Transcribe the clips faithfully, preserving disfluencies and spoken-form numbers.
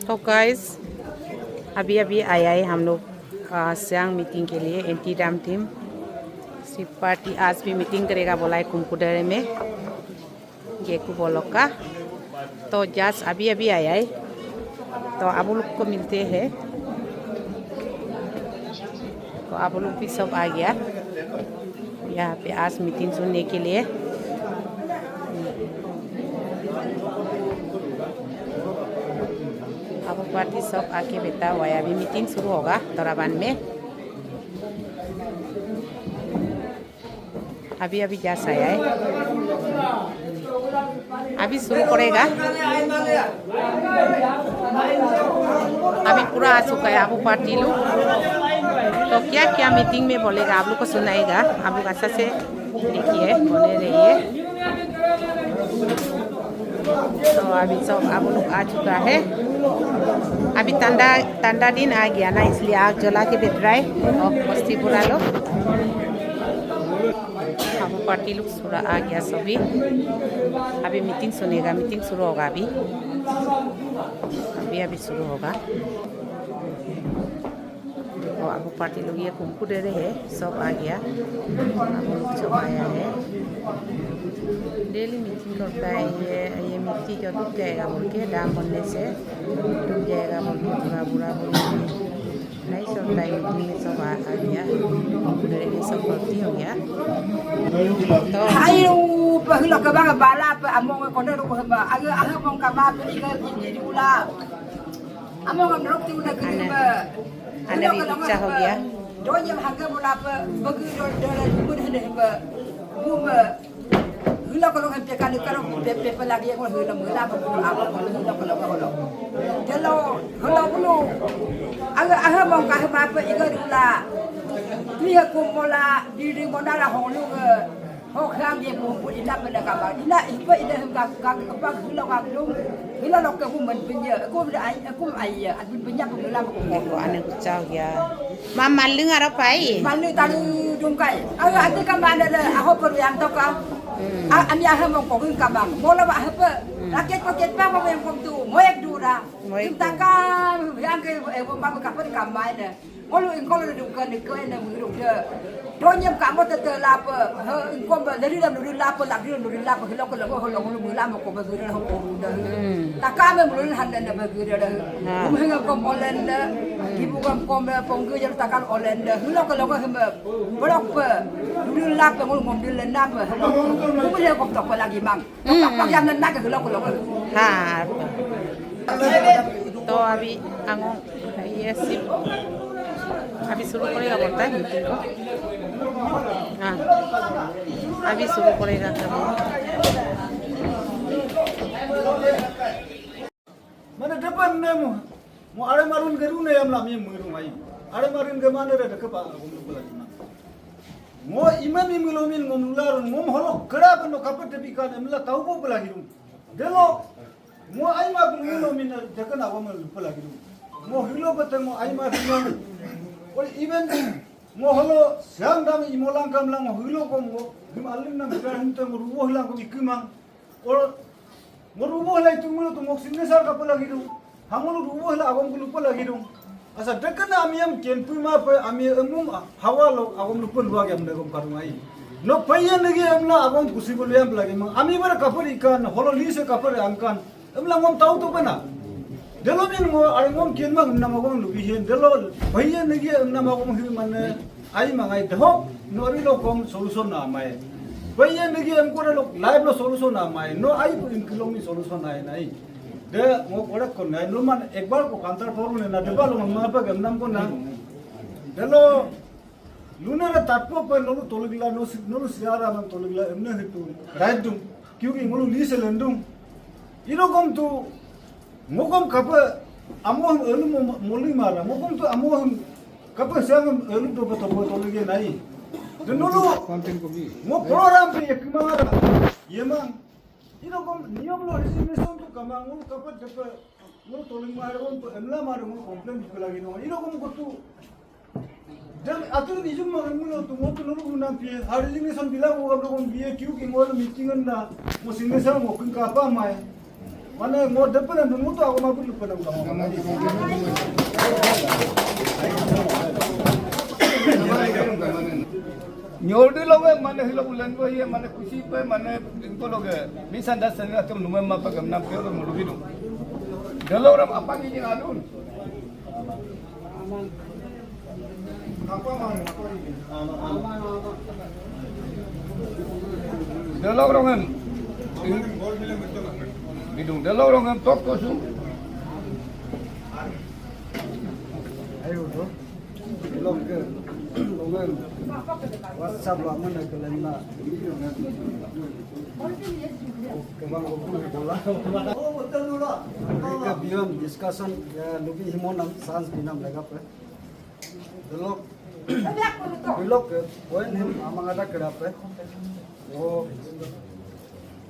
तो गाइस, अभी अभी आया है हम लोग, आ, सियांग मीटिंग के लिए, एंटी डैम टीम। सिर्फ पार्टी आज भी मीटिंग करेगा बोला है कुमकुडरे में, गेकू ब्लॉक का। तो जस्ट अभी अभी आया है, तो आप लोग को मिलते हैं। तो आप लोग भी सब आ गया यहाँ पे आज मीटिंग सुनने के लिए। अब पार्टी सब आके बैठा हुआ है, अभी मीटिंग शुरू होगा थोड़ा बाद में। अभी अभी जस्ट आया है, अभी शुरू करेगा। अभी पूरा आ चुका है अब पार्टी लोग। तो क्या क्या मीटिंग में बोलेगा, आप लोग को सुनाएगा। आप लोग अच्छा से देखिए, बने रहिए। तो अभी सब आप लोग आ चुका है। अभी ठंडा ठंडा दिन आ गया ना, इसलिए आग जला के बैठ रहा है और बस्ती पूरा लोग। अब पार्टी लोग पूरा आ गया सभी। अभी मीटिंग सुनेगा, मीटिंग शुरू होगा अभी। अभी अभी शुरू होगा। देखो, अब पार्टी लोग ये कुमकुडरे है, सब आ गया। अब लोग सब आया है। डेली मीटिंग करता है ये, ये मिट्टी जो डूब जाएगा बोल के, डैम बनने से डूब जाएगा बोल के, पूरा पूरा बोल के। नहीं चलता है, मीटिंग में सब आ, आ गया। कुमकुडरे में सब गलती हो गया। तो Ayo, pahila kabang bala pa among kono ko ba. Ayo, ayo mong kama pa iga ini dula. Among nrok ti una kini ba. Ana भी गुस्सा हो गया। Donya hangga bula pa bagi do do mun hende ba. Bu ba. Hula kalau kan pekani karo pe pe lagi yang hula mula ba ko apa hula kalau kalau. Delo hula bulu. Aga aga mong ka ba pa iga dula. Ni ko mola di di mona la hong lu. Ho khang ye bu bu ina pena kaba. Ina ipa ina hem ka ka ka pa gula ka dum. Ina lo ka bu man pinya. Aku da ai aku ai ya. Aku pinya ko gula ko. Ko ane ko chao ya. Ma maling ara pai. Maling tali dum kai. Ayo ati ka mana da aho per yang to ka. A ani aha mong ko ka bang. Mola ba apa. Raket paket pa ba yang kom tu. Moek dura. Moek. Taka yang ke eh ba ka per ka mai da. Ngolu ingkolo dungka nike ene muruk de. Donyem kamo tete lape. He ingkom ba leri lam luri lape lagi luri lape hilo kelo holo ngolu mula mo ko ba gure ho ko de. Takame mulun hande ne ba gure de. Umhenga kom olen de. Kibu kom kom de pongge jar takal olen de. Hilo kelo ko hembe. Blok pe. Luri lape ngolu ngom dile nape. Umhenga kom tok lagi mang. Tok tok yang nena ke hilo kelo. Ha. तो अभी आंगो ये सिर्फ अभी शुरू करेगा बोलता है मीटिंग को। हाँ, अभी शुरू करेगा। Mana depan nemu. Mo are marun geru ne yam lam yem murung ai. Are marun gemane re dekepa gum pelagi ma. Mo imam imilo min ngom lularun ngom holok kera beno kapet tepikan emla tau ko pelagi dum. Delo, ngo aima bulu mina jakan awam lupa lagi dulu. Ngo hilo bete ngo aima hilo. Oi even ngo holo siang dami imolang kamlang ngo hilo kom ngo him alim nam kira him te ngo rubo hilang kom ikimang. Or ngo rubo hilai tu mulo tu ngok signature kapa lagi dulu. Hangulu rubo hila awam lupa lagi dulu. Asa dekena amiem kenpui mape amie emum hawa lo agom lupen dua gem dagom karung ai. No paye negi emla agom kusi bulu yam lagi mang. Ami bar kapar ikan, holo lise kapar angkan. Emla ngom tau tu pena. Delo min ngo are ngom kien mang emna magom lubi hien. Delo paye negi emna magom hi mane ai mangai dehok. No ari lo kom solution na mai. Paye negi em ko lo life lo solution na mai. No ai pu in kilong ni solution na ai nai. De ngo korek kon nai luman ekbar ko kantar forum ne na deba lo ma pa gam nam ko na. Delo luna ra tatpo pa nolu toligla no si- nolu siara man toligla emne hitu. Right dum. Kyunki ngolu lise lendum. Ino kom tu ngo kom kapa amo ham elu mo- moli mara. Ngo kom tu amo ham kapa siang ham elu to to tolige nai. De nolu Content ko bi. Ngo program pe ekmara. Yemang. Irokom niyom lo resignation tu kamang ngolu kapat depe ngolu toling mare ngolu emla mare ngolu complain dipe lagi no. Irokom kutu. Dan atur dijum mare ngolu tu ngolu tu nolu gunam pie. Hari resignation bila ngolu kapat ngolu pie kyunki ngolu meeting na ngolu signature ngolu kin kapa mai. Mane mo depe na dun mutu ako mabulu pe na mutu. Nyoldi loge mane hilok lengo ye mane kusi pe mane ingko loge misunderstanding atem lume mapa gam nam pe lo mulu bidung. Delo ram apa gini alun. Delok rongem. Bidung delok rongem tok kosu. Ayo, bro. Delok ke, rongem. WhatsApp lo amana ke lenda. Oke, bang, oke, bola. Ke beyond discussion, ya, lubi himonam, sans binam legape. Delok, delok ke, point hem amang ada kerape. Oh,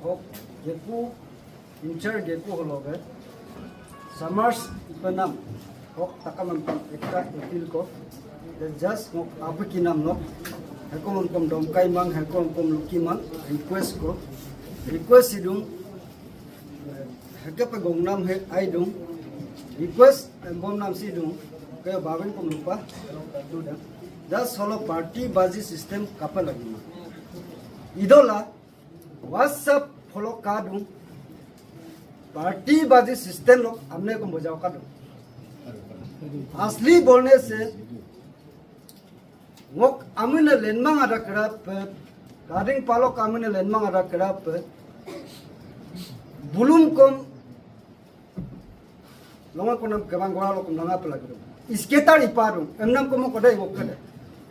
oh, Geku, inchar Geku holoke. Samars ipenam, hok takam empang ekta appeal ko. The just ngok ape kinam nok. Hekom kom domkai mang, hekom kom luki mang, request ko. Request sidung, Hekepe gongnam he aidung, request embomnam sidung, kaya babin kom lupa, duda. Das holo party bazi system kapa lagi ma. Idola, WhatsApp follow kadung, party bazi system lo amne kom bojao kadung. Asli bolne se, Ngok amine lenmang ada kerape, kading palok amine lenmang ada kerape, bulum kom, longa konam kebang gora lokom langa pelagidu. Isketar iparung, emnam komo kodai ngok kede.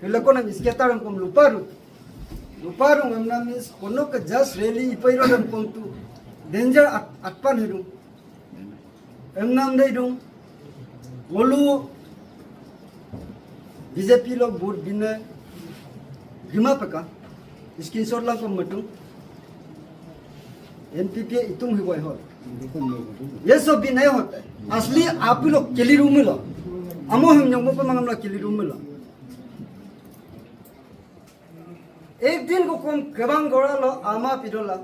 Hila konam isketar em kom luparung. Luparung emnam is kono ke just rally ipa iro dem kom tu. Danger at, atpan hidung. Emnam dai dung. Ngolu B J P lok vote bine gima peka. Screenshot lang kom metung. N P P itung hi boy hol. Ye so bine hot. Asli api lok keli rumilo. Amo hem nyong mo pemangam la keli rumilo. Ek din ko kom kebang gora lo ama pidola.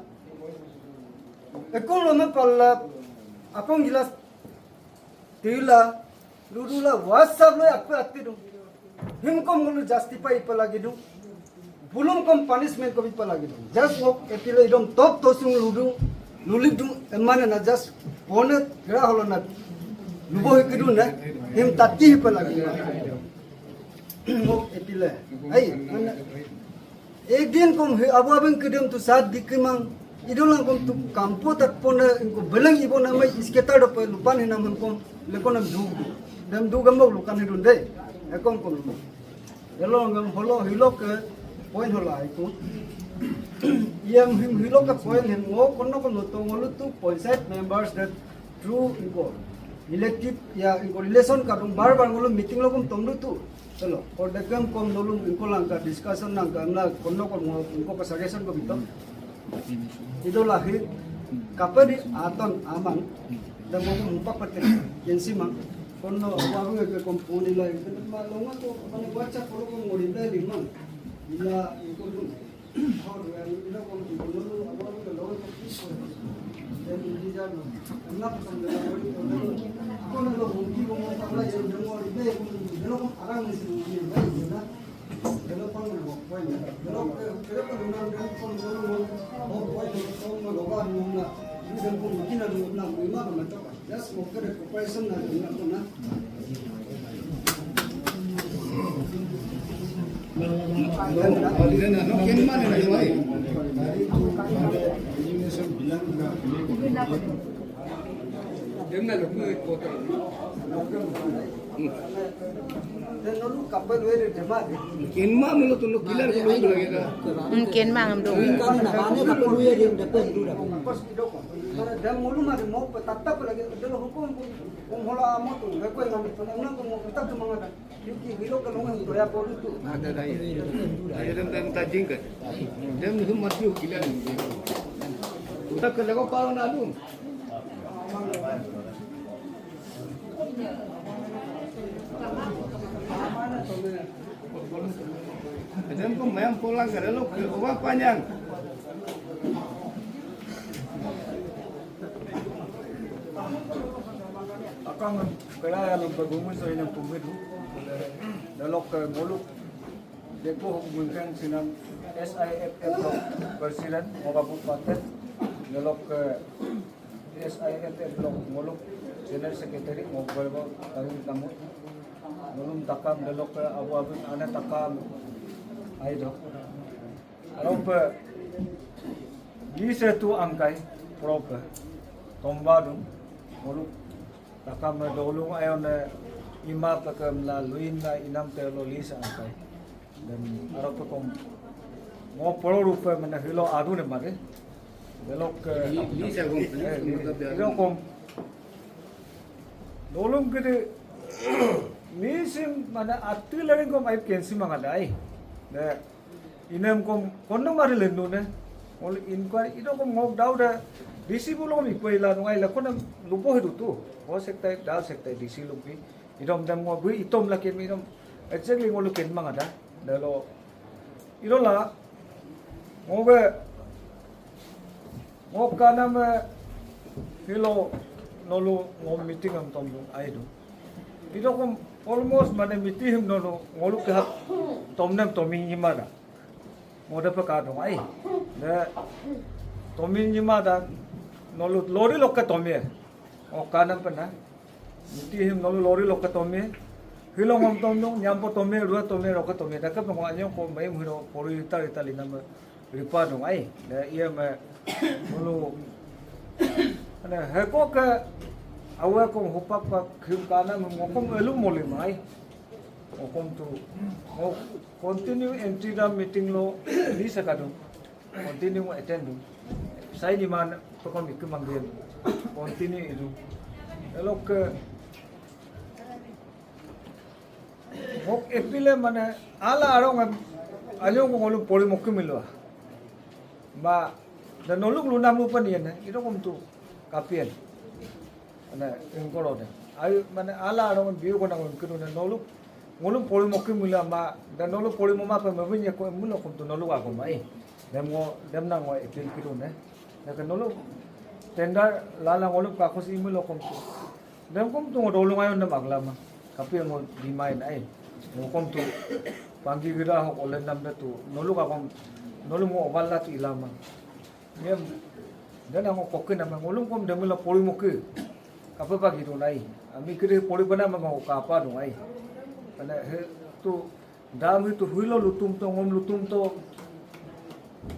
Ekong lo me palla apong gilas tila ludula WhatsApp lo akpe atti do. Him kom ngolu justify ipa lagi do. Bulum kom punishment ko ipa lagi do. Just ngok appeal idom top tosung ludu. Lulik dung emane na just pone gra holo na. Lubo hikidu na. Him tati ipa lagi. Ngok appeal. Ai, mana? Ek din kom he abu abeng kedem tu saat dikemang. Idolang kom tu kampo tat pone ingko beleng ibo namai isketar dope lupan hinam hem kom lekon em dug. Dem dug em lukan hidun de. Ekom kom lumo. Elo ngam holo hilo ke point hola iku. Iyam him hilo ke point hem ngo kono kono to ngolu tu point side members that True ingko. Elective ya ingko relation kadung bar bar ngolu meeting lokom tomdu tu. Chalo. Or dekem kom nolum ingko langka discussion langka emla kono kom ngo ingko ka suggestion ko bito. Ido lahi kapedi aton aman. Dan ngolu mupak pete. Yensi mang. Kono waru ke kom puni lai. Ma longa ko mane baca kolo kom ngori lai limang. Ila ingko tu. Just worker cooperation na dun na. Kenma melo tulo kilar ko lagi ka. Hmm, kenma ngam do. Dem mulu ma de mo pe tatap lagi delo hukum. Kung hola amo tu, leko yang ambil penang nang kung tetap tu mangada. Yuki hilo ke longan tu ya polu tu. Ada dai. Ayo dem dem tajing ke. Dem hum mati hu kilan. Utak ke leko parang nalu. Dem ko mayam pulang ke lelo ke oba panjang. Akang keraya lumpe gumun so inam kumidu. Delokke ngoluk Deko Hukbun Kang Sinam S I F F Block President, Mogabu Patet, delokke S I F F Block ngoluk General Secretary, Mogabu Kang Kamu, ngolum takam delokke abu abin ana takam aido. Arope, lise tu angkai, prope, tombadung, ngoluk takam dolung ayone, ima pekem la luin la inam telo lise angkai. Dan arope kom, ngo poro rupe mena hilo adu ne mare. Delokke, lise kom, eh, lise kom. Dolung kede, lisim mana atu laring kom aip kensi mangadai. De, Inem kom, kono mari lendu ne. Ol inquiry ido kom ngok dauda. D C bulo kom ipo ila nungai la kono lupo hidu tu. Ho sektai, dal sektai D C lupi. Idom dem ngok bui itom la ken idom. Exactly ngolu ken mangada. Dalo. Ido la. Ngobe. Ngok kanam, eh, hilo nolu ngom meeting am tomdung aidu. Idokom almost mane meeting him nolu ngoluk ke hak tomnem tomi nyimada. Ngode pe kadung ai. De tomi nyimada nolu lori lokke tomi. Ngok kanam pena. Meeting him nolu lori lokke tomi. Hilo ngom tomdung nyampo tomi, rua tomi, lokke tomi. Dake pengko anyong ko mayim hiro pori ita ita linam. Ripa dong ai, da iya me, mulu. Ane, heko ke, awe kong hupak pak him kana me ngokom elu moli mai. Ngokom tu, ngo continue entry da meeting lo, di sekadung. Continue attend dung. Sai di mana, pekon iku manggil. Continue idu. Elok ke, Ngok epile mane ala arong em anyong ko ngolum pori moki milua. Ma da noluk lunam lupan iyan ne, ido kom tu kapien. Ane ingkolo de. Ayu mane ala arong em biu ko nang kidu ne noluk ngolum pori moki milua ma da noluk pori moma pe mabin ya ko em mulo kom tu noluk ako ma eh. Dem ngo dem nang ngo epil kidu ne. Naka nolu tender lala ngolu kakus imi lokom tu. Dem kom tu ngo dolung ayon dem aglama. Kapi ngo dimain ai. Ngo kom tu panggi gira hok olen nam de tu. Nolu kakom nolu ngo obal la tu ilama. Yem. Dana ngo kokke nama ngolum kom dem la pori moke. Kapa pagi tu nai. Ami kiri pori bana ma ngo kapa tu nai. Ana he tu Dam itu huilo lutum to ngom lutum to.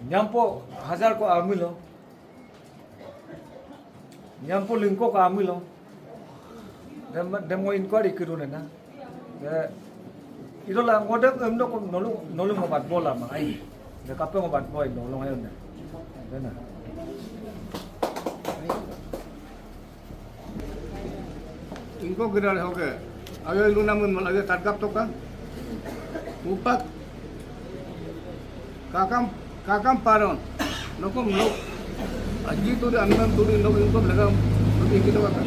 Nyampo hazar ko amilo. Nyampo lingko ko amilo. Dem dem ngo inquiry kiru nena. De idola ngodem em no ko nolu nolu ngobat bola ma ai. De kape ngobat boy nolu ngayon de. Dena. Ingko gidal hoke. Ayo iluna mun mal ayo tatgap toka. Upak. Kakam kakam paron. Nokom nok. Aji tu di anam tu di nok ingko legam. Tapi kita kata.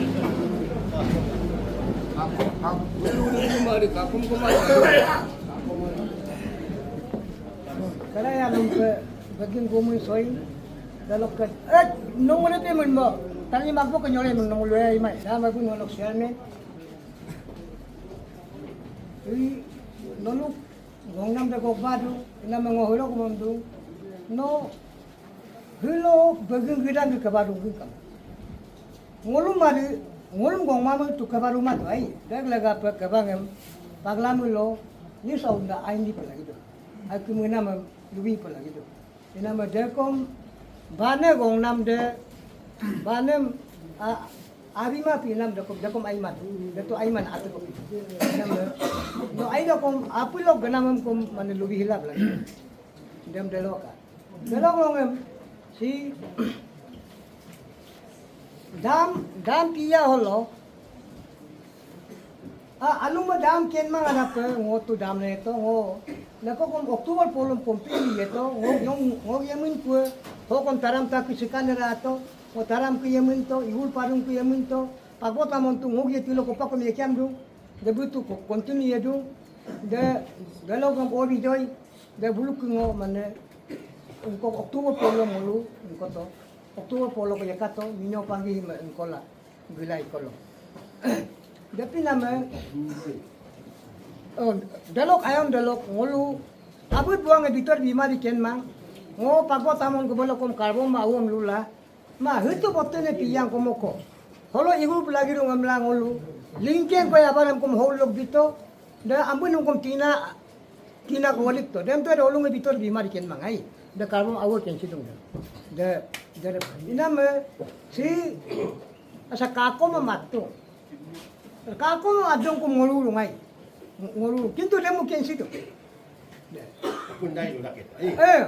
Aku aku dulu di rumah di kakum kumai. Kala ya lumpe bagin gomui soin. Dalok ke, eh, nong mana te mun mo. Tani magbo ke nyore mun nong lue imai. Dama pun nong chairman. Ui, nolu, gong nam de gok badu, ina me ngo hilo kumam du. No, hilo bagin gidang ke badu gin kam. Ngolum mari, ngolum gong mama tu ke badu madu ai. Dag lega pe ke bangem, paglamu lo, ni saunda ai ni pe lagi do. Ai kumuna mem, lubi pe lagi do. Inama dekom bane gong nam de banem a abima pi nam dekom dekom aiman deto aiman atu kopi. Inama no ai dekom apilok ganamem kom mane lubi hilap lagi. Dem deloka. Delok longem si dam dam piya holo. A, aluma dam kenmang adape ngo tu dam neto ngo. Nako kom October polom kompili yeto ngo yong ngo yemin kue. Ho kom taram ta kisikan rato. Ngo taram ke yemin to, ihul parung ke yemin to. Pagbo tamon tu ngo yetilo kopa kom yekiam dung. De butu ko continue yedung. De delo kom ori joy. De buluk ke ngo mane. Engko October polom mulu engko to. October polom ke yekato minyo panggi me engkola. Gilai kolo. Depi name, oh, delok ayon delok ngolu, abut buang e bitor bimari kenmang, ngo pagbo tamon kebolokom karbon ma awom lula, ma hitu bottene piyang komoko. Holo igu lagi rung amla ngolu, lingkeng ko yabaram kom holok bito, da ambun kom tina, tina ko walik to, dem to da olung e bitor bimari kenmang ai, da karbon awol kensi dung da. Da, da, iname, si, asa kako ma matto. Kako adong ko ngolu lungai. Ngolu, kintu demu kensi to. Opun dai do lagi. Eh,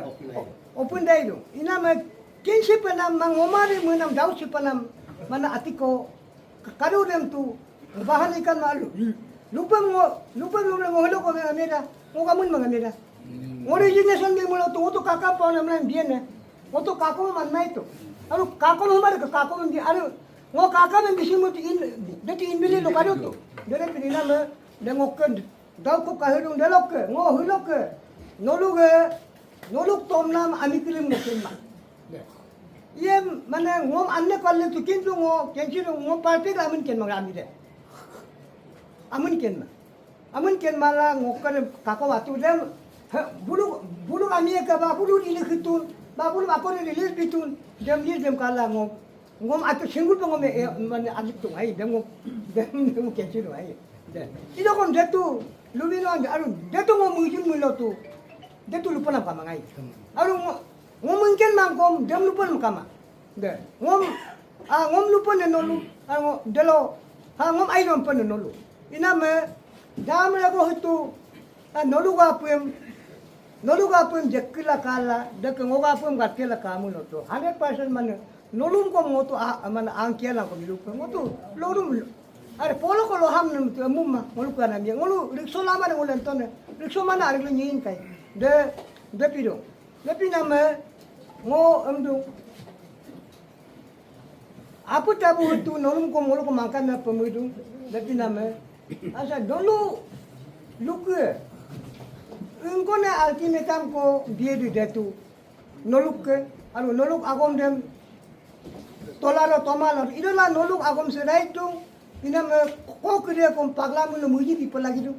opun dai do. Iname kensi penam mang ngomari menam dausi penam mana atiko kadu dem tu bahan ikan malu. Lupem ngo, lupem lupem ngo helo ko mengameda. Ngo kamun mengameda. Ngo resignation de mulo tu, ngo tu kaka pa nam lain biene. Ngo tu kako man mai to. Aru kako no mari ke kako man di aru ngo kaka man bisi mo ti in, de ti in bili lo kadu to. Dere pinina me, de ngo ken, dau ko kahirung de lokke, ngo hilokke. Nolu ge, noluk tomnam ami kilim ngo kenma. Iye mane ngom anne kalle tu kintu ngo, kensi ngom parti amin kenma ami de. Amin kenma. Amin kenmala ngokkar kako atu dem, he, bulu, bulu ami ke ba, bulu ili kitun, ba, bulu akon ili bitun, dem li dem kala ngom, ngom atu singgul pe ngom, e, mane adik tung ai, dem ngom, dem, dem kensi tung ai. Dem. Ilo kon detu, lubino ande, aru, detu ngom mujun mulo tu, detu lupa nam kamangai. Aru ngom, ngom mungkin mangkom, dem lupa nam kama. De, ngom, a, ngom lupa ne nolu, a, ngo, delo, ha, ngom ai lupa ne nolu. Iname, dam lego hitu, a, nolu gapem, nolu gapem jekila kala, deke ngo gapem gatela kamu loto. Hundred percent mane, nolum kom ngoto, a, mane angkiala kom lupa, ngoto, lolum, are polo kolo ham nem tu, mumma, ngolu kana mi, ngolu, rikso lama ne ngolu entone, rikso mana are ngolu nyin kai. De, de pido. Lepi name, ngo emdu. Apu tabu tu nolum ko molu ko mangkan na pemudung. Lepi name. Asa dolu luke. Engko na ultimatum ko dia di datu. Noluk ke, anu noluk agom dem. Tolaro tomalo. Idola noluk agom sedai tu. Iname ko kede kom pagla mulu muji di pelagi tu.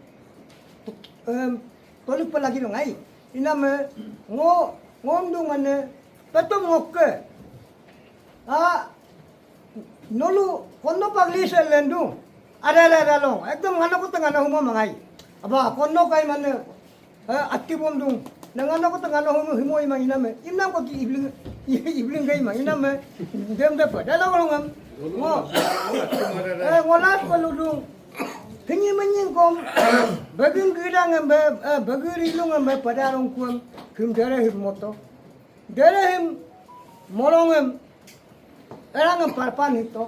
Em, Toluk pelagi dong ai. Iname ngo ngom dung mane petom ngokke. A nolu kono pagli se lendu. Ada ada ada long. Ekdom ngano ko tengah na humo mangai. Aba kono kai mane. Eh, atti bom dung. Nangano ko tengah na humo humo imang iname. Imnam ko ki ibling ibling kai imang iname. Dem de pa. Dalo ngam. Ngo. Eh, ngolas peludung. Hinyi menying kom, baging gidang embe, eh, baging rilung embe padarong kuem, him dere him moto. Dere him molong em, erang em parpan hito.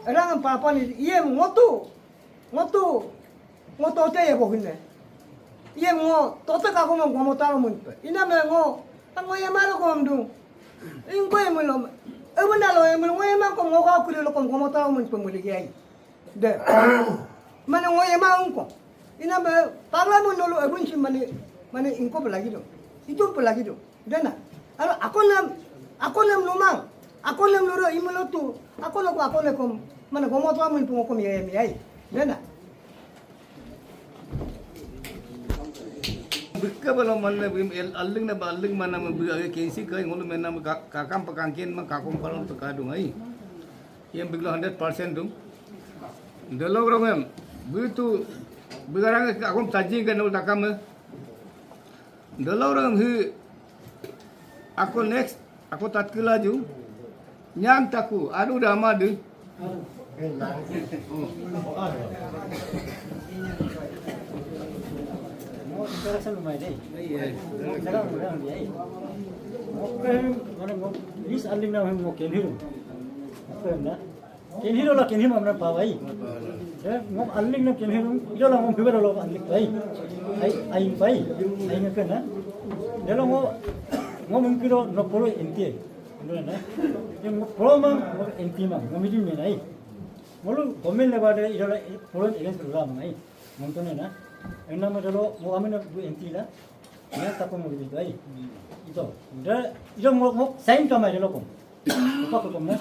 Erang em parpan hito, iyem ngotu, ngotu, ngotu te ye bohine. Iyem ngo, tote ka komem komo taro munpe. Iname ngo, ngo ye malo kom dung. Ingko ye mulo, ebunda lo ye mulo, ngo ye mangkom ngo ka kuli lo kom komo taro munpe muli giyai. De. Mane ngo ye ma ungko. Ina be pagla mo nolu ebun si mane, mane ingko pelagi do. Itu pelagi do. Dena. Alo ako nam, ako nam lumang. Ako nam luro imulo tu. Ako loko ako lekom. Mane komo to amun pungo kom ye mi ai. Dena. Bikka balo manne bim el alling na ba alling mana me bi age kensi kai ngolu menam kakam pakangken ma kakom palon to kadung ai. Yem biglo hundred percent dung. Delok rongem, bitu, bigarang ke akom tajing ke nol takam eh. Delok rongem hi, ako next, ako tatkila ju, nyang taku, aduh dama de. List aling na mo kenhiru. Kenhiro la kenhima mena pa bai. Eh, ngom aling na kenhiro, ilo la ngom pibero lo aling bai. Ai, ai bai. Ai na kena. Delo ngo, ngom mungkiro no polo enti. Ngom na. Ngom polo mang, ngom enti mang. Ngom idin mena ai. Ngolu government le bade ilo la polo against la mang ai. Ngom to na. Enna me delo ngo amena bu enti la. Nya tako mo gitu ai. Ito. Da, ilo ngo, ngo sign kama delo kom. Apa ko kom na?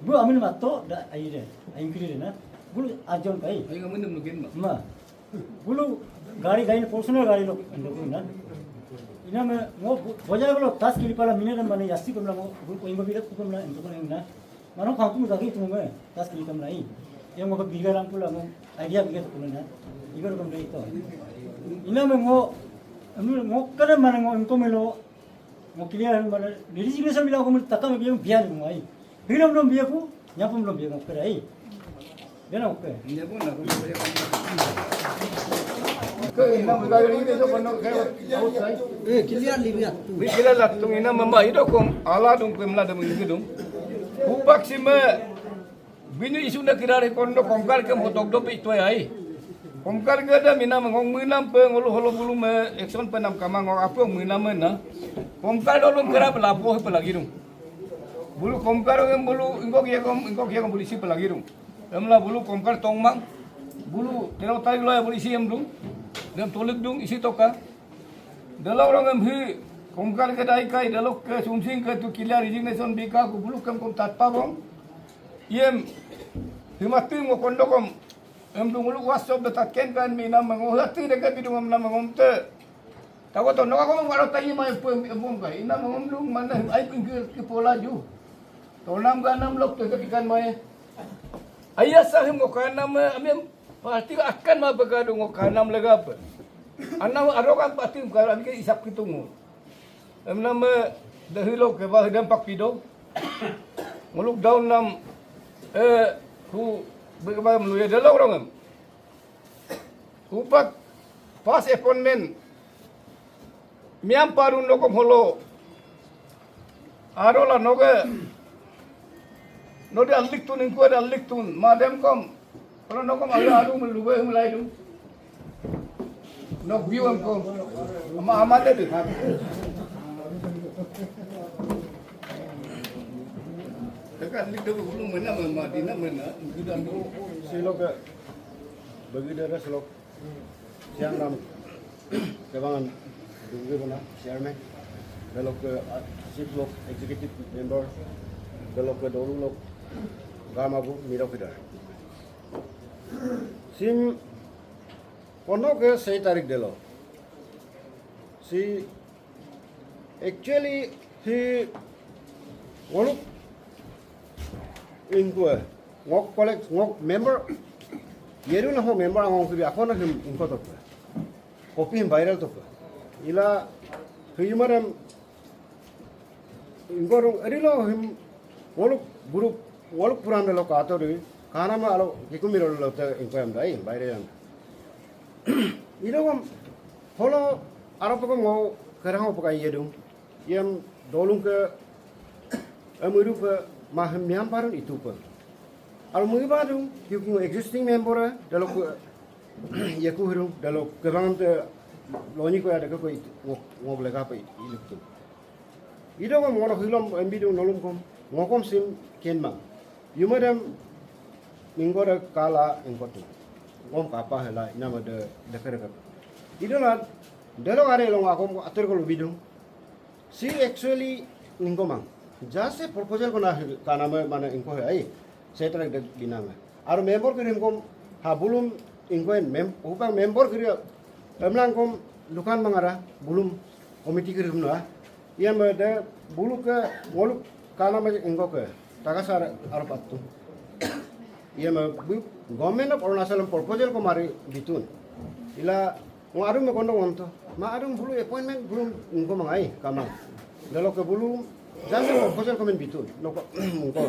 Bu amin matto da aire, aingkiri na. Bulu ajon kai. Ayo amin dem lukin ma. Ma. Bulu gari gari personal gari lo ando na. Iname ngo bojar lo tas kili pala mine mane yasi pemla ngo bulu ko ingo bira ko pemla ento ko na. Mano kangku gari tu me tas kili pemla i. Yang ngo biga ram pula ngo idea biga tu na. Iga ro pemla ito. Iname ngo ngo kare mane ngo ento melo Ngo clear mane resignation bila ko mun takam biang biang mo ai. Hiram dom biaku, nyapum dom biaku kere ai. Bena oke. Nyapum na ko. Ke ina mulai ini to kono ke outside. Eh, clear libi atu. Bi clear latung ina mama ido kom ala dung pemla dem ini dung. Upak sime Bini isu na kirari kondo Komkar ke motok dope ito ai. Komkar ke da mina mengong menam pe ngolu holo bulu me action pe nam kamang ngok apo menam na. Komkar dolo kera pelapo pe lagi dung. Bulu Komkar em bulu ingkok ye kom ingkok ye kom bulu isi pe lagi dung. Emla bulu Komkar tongmang. Bulu tero tai lo ya bulu isi em dung. Dem tolik dung isi toka. Delo orang em hi Komkar ke daikai delo ke sumsing ke tu clear resignation bika ku bulu kem kom tatpa bong. Iem, himati ngo kondokom. Em dungulu wasob de tatken kan mi nam ngo hati de ke bidung nam ngom te. Tago to no ko ngaro tayi mai pem embom kai. Ina ngom dung mana ai pingkir ki pola ju. Tonam ganam lok te ketikan mai. Ayah sahim ngo kanam ami parti akan ma begadu ngo kanam legape. Anam arogan parti ngkar ami ke isap kitungu. Em nama dahilo ke ba hidam pak pido. Nguluk daun nam eh hu bege ba melu ya delo orang em. Upak pas appointment miam parun nokom holo. Aro la noge nodi alik tun ingkua alik tun madem kom Kalau nokom ayo aru melube melai dung. Nok biu angko. Ama ama de de. Dekat lik de belum mana mana dina mana. Gida lik. Silok ke. Bagi dara silok. Siang ram. Kebangan dungge bana chairman. Delokke chief lok executive member. Delokke dolu lok gama bu miro kidar. Sim kono ke sei tarik delo. Si actually si ngoluk ingkue ngok kolek ngok member yeru na ho member angong sibi akona him ingko tokue. Kopi him viral tokue. Ila hiyumarem Ingkorung erilo him woluk group woluk puram delo katori kanama alo kikumiro lo te ingkoyam dai baire yam. Ilo kom holo aro poko ngo kerang poko yedung yam dolung ke emiru ke maham yam parun itu pe. Alo mui badung kiuki ngo existing member delo ke yeku hirung delo kebangam te lonyi ko ya deke ko ngo ngo lega pe iluk tu. Ido kom ngono hilom embidung nolum kom ngokom sim kenmang. Yumadam minggo de kala engkotu. Ngom kapa hela inama de dekere kapa. Ido na delo are long akom atur ko lubidung. Si actually ningkomang. Just a proposal ko na kanama mana ingko he ai. Setra de binanga. Aru member kirim kom ha bulum ingkoen mem upang member kiri emlang kom lukan mangara bulum committee kirim na. Iya me de bulu ke ngoluk kana me ingko ke taga sar aru patu. Iya me bu government of Arunachal proposal ko mari bitun. Ila Ngo adum me kondo ngonto. Ma adum bulu appointment bulu ngko mangai kamang. Dalo ke bulu jasa proposal komen bitu. Noko ngko.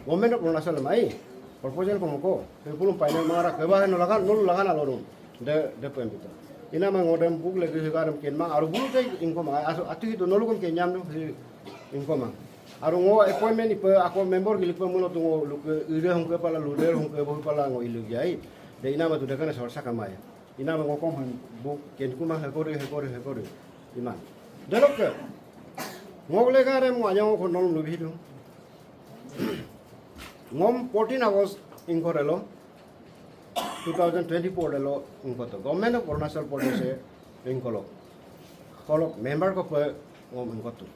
Government of Arunachal mai. Proposal ko ngko. Ke bulu final mangara ke bahan no lagan nolu lagan alorum. De de pen bitu. Ina ma ngodem buk lagi higaram ken mang aru bulu tai ngko mangai asu atu hitu nolu kom kenyam no hi ngko mang. Aru ngo appointment ipe ako member gilik pe mulo tu ngo luke ire hongke pala luder hongke boh pala ngo ilu jai. De ina ma tu dekana sorsa kamai. Ina me ngokom hem bu ken kuma hekori hekori hekori. Iman. Delokke. Ngok lega rem ngo anyang ko nolum lubi hidu. Ngom fourteen August ingko relo. Two thousand twenty-four relo ingko to. Government of Arunachal Pradesh e ingko lo. Kolok member ko pe ngom ingko tu.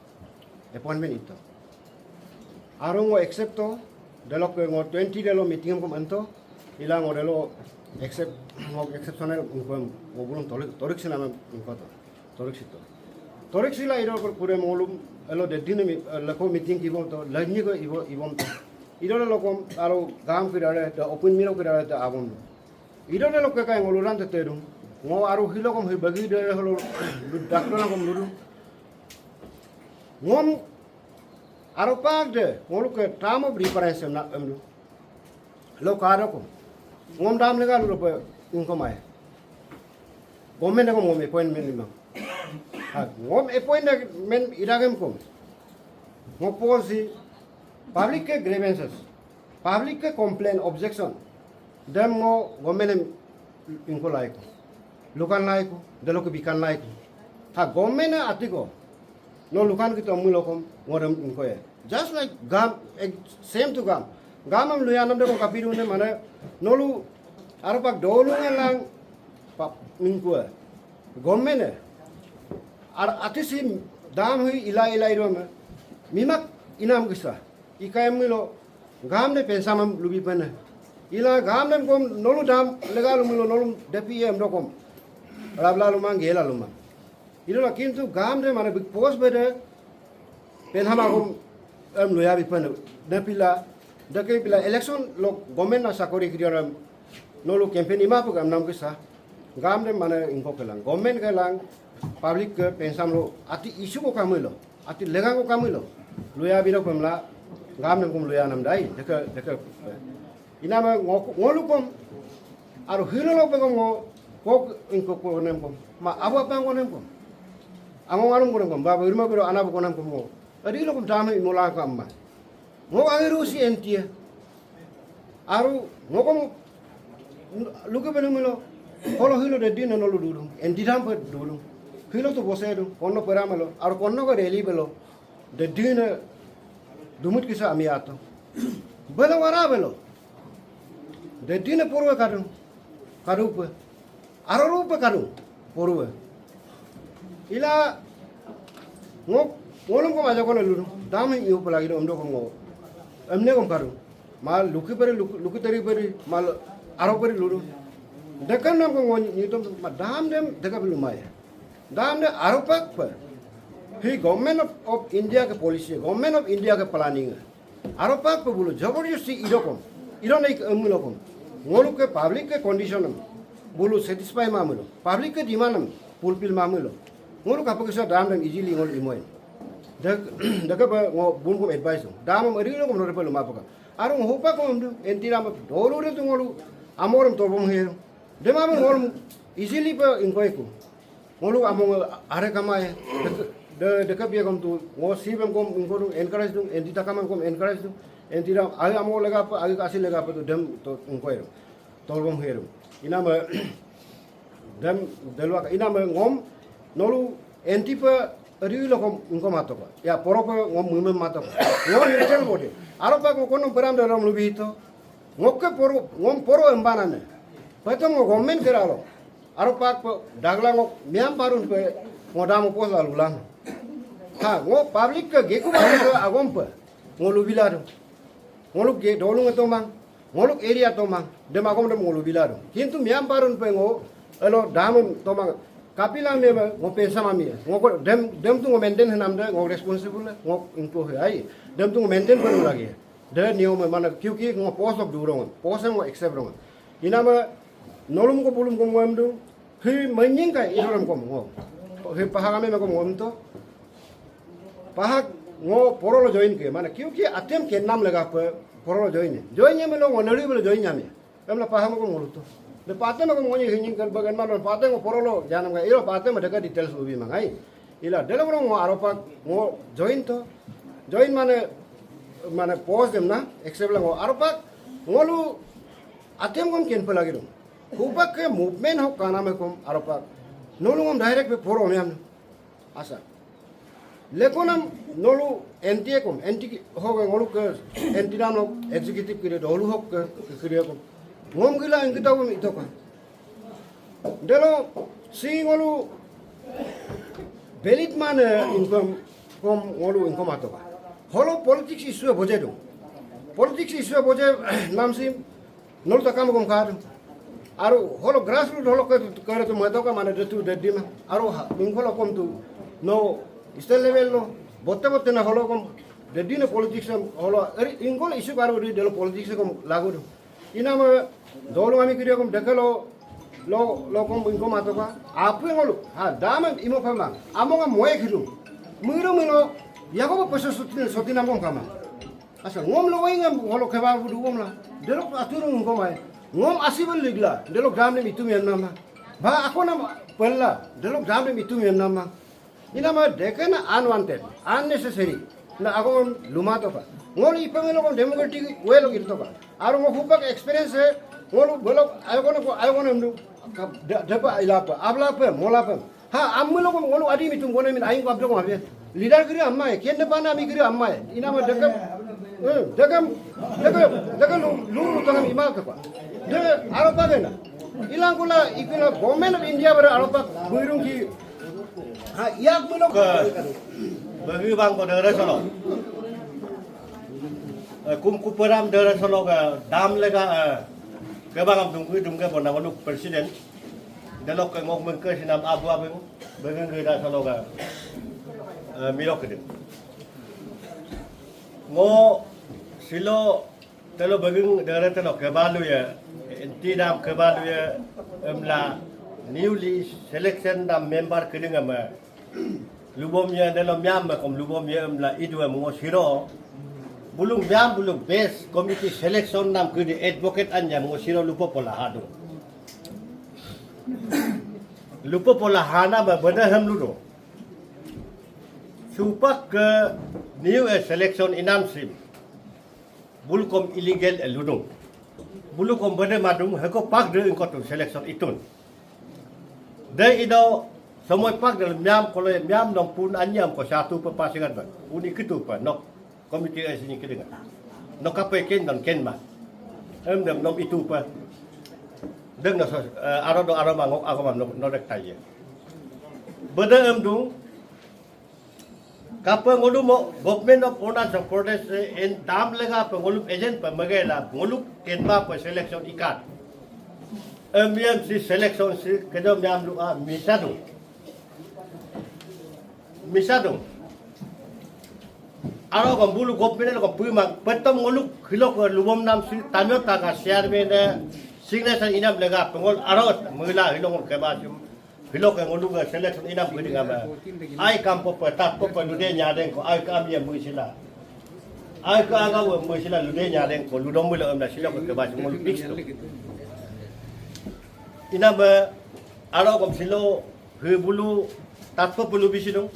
Appointment ito. Aro ngo accept to. Delokke ngo twenty delo meeting kom ento, ila ngo delo accept, ngo exceptional, ngo, ngo bulum torik, torik sinam, ngo to, torik sito. Torik sila ido ko pure ngolum, elo de dine mi, leko meeting kibom to, lanyiko ibo, ibom to. Ido lokom, aro gam kidare, da open miro kidare, da abom. Ido delokke kai ngolu rante tedung. Ngo aro hilokom hi bagi de holo, lu dakdo nakom ludu. Ngom aropak de, ngoluke term of reference na emdu. Lo kado ko. Ngom dam lega ludo pe ingko mai. Government ko ngom appointment ni mang. Ha, ngom appointment idagem ko. Ngo policy public ke grievances, public ke complaint, objection. Dem ngo government em ingko laiko. Lukan laiko, deloke bikan laiko. Ha, government e atiko. No lukan kito mulokom, ngo dem ingko ye. Just like gam, ek-, same to gam. Gam am luyanam de ko kapidu ne mane, nolu aropak dolu ngelang pa ingko ye. Government e. Ar atisi dam hui ila ila ido me. Mimak inam kisa. Ika em milo, gam de pensamam lubi pene. Ila gam dem kom nolu dam lega lumilo nolu depi em dokom. Rabla lumang gela lumang. Idola kintu gam de mane big post bede, penhama kom em luya bi pene. Depila, deke pila election lo government na sakori kidioram nolu campaign ima pu gam nam kisa. Gam dem mane ingko kelang. Government kelang, public ke pensam lo, ati issue ko kamilo, ati legang ko kamilo. Luya biro pemla, gam dem kum luya nam dai, deke, deke. Inama ngo, ngolukom, aru hilo lo pekom ngo, kok ingko konem kom, ma abu apa konem kom. Ango ngalum konem kom, baba irma biro anabu konem kom ngo. Adi lokom dame imola kamma. Ngo angiru si entie. Aru ngokom luke belu milo. Holo hilo de dina nolu dudung. Enti dampe dudung. Hilo tu bose dung. Kono peramelo. Aru kono ke deli belo. De dina dumut kisa ami ato. Belo wara belo. De dina purwe kadung. Kadupe. Aro rupe karu, poruwe. Ila, ngo, ngolum kom aja kona luru. Dam hi iu pelagi do, emdo kom ngo. Emne kom karu. Ma luki peri, luki, luki teri peri, ma aro peri luru. Dekan nam kom ngo nyitom, ma dam dem, deka pelu maya. Dam de aropak pe. Hi Government of, of India ke policy, Government of India ke planning. Aropak pe bulu, jabardasti idokom. Ido naik emulakom. Ngoluke public ke condition em. Bulu satisfy mamulo. Public ke demand em fulfill mamulo. Ngolu kapekísa dam dem easily ngolu imoin. Dek, deke pe ngo bunkum advice em. Dam em eri lokom nore pe luma peka. Aru ngo hupa kom em du, enti dam em dolu de tu ngolu amorem tobom he. Dem amor ngolu easily pe ingkoi ku. Ngolu among are kamae, deke, de, deke pia kom tu, ngo sibem kom, ingko dung, encourage dung, enti takamem kom, encourage dung, enti dam, agi amo legape, agi kasi legape tu, dem, to, ingko eru, tolbom heru. Inama, dem, delua, inama ngom, nolu, enti pe, eri lo kom, ingko matoka. Ya, poro pe, ngom mumem matoka. Ngom, ngecel bode. Aropak ngo konom peram dalam lubi itu. Ngokke poro, ngom poro embanane. Petom ngo government keralo. Aropak pe dagla ngok miam parun pe ngo dam pos lalu lang. Ha, ngo public ke geku bang ke agom pe. Ngo lubila do. Ngoluk ge dolung e tomang. Ngoluk area tomang. Dem agom dem ngo lubila do. Kintu miam parun pe ngo elo dam tomang. Kapila me ngo pensam ami. Ngo ko dem, dem tu ngo maintain henam de ngo responsible ngo ingko he ai. Dem tu ngo maintain pe lagi. De niom e mana kyunki ngo pos lok durong. Pos ngo accept rong. Inama nolum ko bulum ko ngo emdu. Hi menying kai idorem kom ngo. Hi pahak ame me kom ngo emto. Pahak ngo porolo join ke. Mana kyunki atem ke nam legape porolo join e. Join e melo ngo neri belo join e ame. Emla pahak me kom ngo luto. De pate me kom ngo nyi hinying kan bagan mana pate ngo porolo janam kai. Ilo pate me deka details lubi mangai. Ila delo ngo aropak ngo join to. Join mane, mane pos dem na, accept la ngo aropak ngolu atem kom ken pelagi dong. Hupak ke movement hok kaname kom aropak. Nolu ngom direct pe poro miam. Asa. Lekonam nolu enti kom, enti ho ngolu ke, enti dam lok executive kire dolu hok ke, kire kom. Ngom gila engkita kom itoka. Delo si ngolu belit mane ingkom kom ngolu ingkom atoka. Holo politics issue e boje dung. Politics issue boje namsi nolu takam kom kar. Aru holo grassroot holo ke kare tu mato ka mane detu dedima. Aru ha ingkolo kom tu no state level no botte botte na holo kom dedine politics holo eri ingkolo issue karu di delo politics kom lagu do. Inama dolo ami kiri kom dekelo lo lo kom ingko mato ka apu ngolu ha dama imo pama amonga moe kiru. Miro mino yakobo peso sotin sotin among kama. Asa ngom lo waingam holo kebal budu ngom la. Delok aturung ngom ai. Ngom asibel ligla. Delok dam dem itum yan nama. Ba ako nama pella. Delok dam dem itum yan nama. Inama dekena unwanted, unnecessary. Na ako ngom lumato ka. Ngol ipang lo democratic way lo girto ka. Aro ngo hupak experience he. Ngol belok ayo kono ko ayo kono mdu. Dapa ilapa. Ablapa. Molapa. Ha, ammi lo ngolu adi mitum gone min aing ko abdo ko abe. Leader kiri amai, kende pana mi kiri amai. Inama dekam, eh, dekam, dekam, dekam lu, lu, lu tangam ima ke pa. De, aropa kena. Ilang kula, ikula government of India bara aropa buirung ki. Ha, yak mino ke. Bagi bang ko dere solo. Eh, kum kuperam dere solo ke dam lega, eh, ke bang am tungku tungke bona ngolu president. Delok ke ngok mengke sinam abu abeng, bengeng ke da salo ga, eh, milok ke. Ngo silo telo bengeng dere telo kebalu ya, enti dam kebalu ya, emla newly selection dam member kedeng ama. Lubom ya delo miam ma kom lubom ya emla idu em ngo siro. Bulung miam bulung best committee selection nam kedi advocate anya ngo siro lupo pola hadu. Lupo pola hana ba bada hem ludo. Supak ke new e selection inam sim. Bulukom illegal e ludung. Bulukom bade madung heko pak de ingkotun selection itun. De ido somoy pak de miam kolo miam nom pun anyam ko satu pe pasingan ba. Uni kitu pe nok komite e sini kidenga. Nok kape ken don ken ma. Em dem nom itu pe. Dem no so, eh, aro do aro mangok ako mam no, no rek taye. Bade em dung Kapa ngolu mo government of Arunachal Pradesh e en dam lega pe ngolu agent pe magela ngolu kenma pe selection ikat. M M C selection si kejo miam lu a misadu. Misadu. Aro ko bulu government ko pui mang petom ngolu khilo ko lubom nam si tamyo taga chairman e signature inam lega pe ngol aro mela hilo ngol keba sim. Hilo ke ngolu ke selection inam gede ngama. Ai kampo pe tat po pe lude nyadeng ko ai ke amia muisila. Ai ke aga we muisila lude nyadeng ko ludom mula emna silo ke kebas ngolu fix tu. Inam be aro kom silo he bulu tat po pe lubi sidung.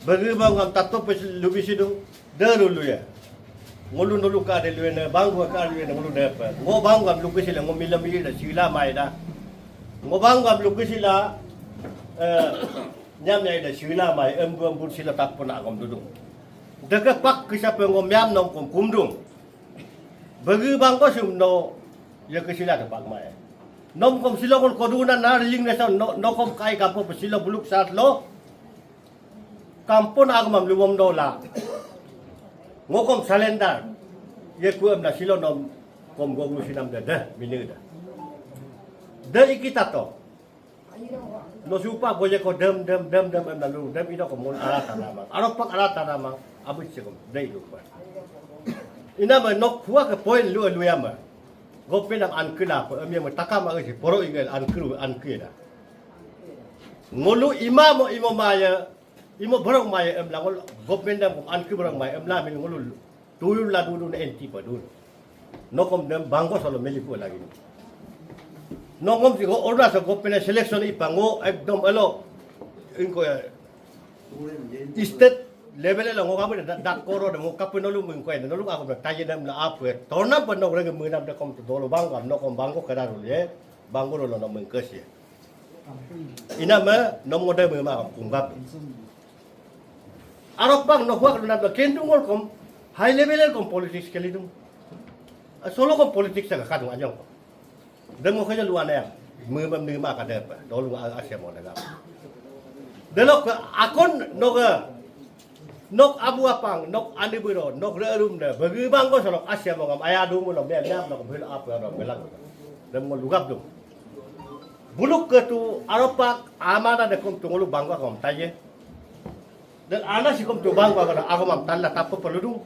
Bagi bang ngam tato pe lubi sidung, de lulu ya. Ngolu nolu ka de luene, bang gua ka luene ngolu de pe. Ngo bang ngam luki sila, ngo mila mila da, sila mai da. Ngo bang ngam luki sila, eh, nyam nyai da, sila mai, em gua bun sila tak pernah ngam dudung. Deke pak kisa pe ngo miam nom kum kumdung. Bagi bang ko sum no, ya ke sila de pak mai. Nom kom sila ngol koduna na ring nesa, no, no kom kai kapo pe sila buluk sat lo. Kampon agmam lumom dola. Ngokom salendar. Ye kuem na silo nom kom gogu sinam de de mine de. De ikita to. No supa boye ko dem dem dem dem em na lu dem ino kom mon ala tanamang. Aro pak ala tanamang abut se kom de ilu pa. Ina me nok kuwa ke point lu lu yama. Gope nam ankela pa em yama takama esi poro ingel ankelu ankela. Ngolu imamo imo maya Imo borok mai emla ngol government dem kom anki borok mai emla min ngolul tuyul la dudun enti pa dun. Nokom dem bangko solo meliku lagi. Nongom si ngo orna so government selection ipa ngo ekdom elo. Ingko ya state level elo ngo kamu dak koro dem ngo kapu nolu mingko ya nolu aku taye dem la apu ya. Torna pa nok rege menam de kom dolo bangko nokom bangko kedarul ye. Bangko lo no mingkes ye. Ina me nom ngode me ma kungkap. Arok bang no huak na kendung ngol kom high level kom politics kelidung. Solo kom politics sa kadung anyong. Dem ngo kaya luan ya. Me ma me ma ka depa. Dolu a asia mo daga. Delok akon no ga Nok abu apang, nok ani biro, nok rerum ne, bagi banggo solok asia mongam aya dumu lo, mia mia nok bil apa lo, bilang. Dem ngo lugap dum. Buluk ke tu aropak amana de kom tu ngolu banggo kom taye. Dan ana si kom tu banggo agom, agom am talla tapo peludung,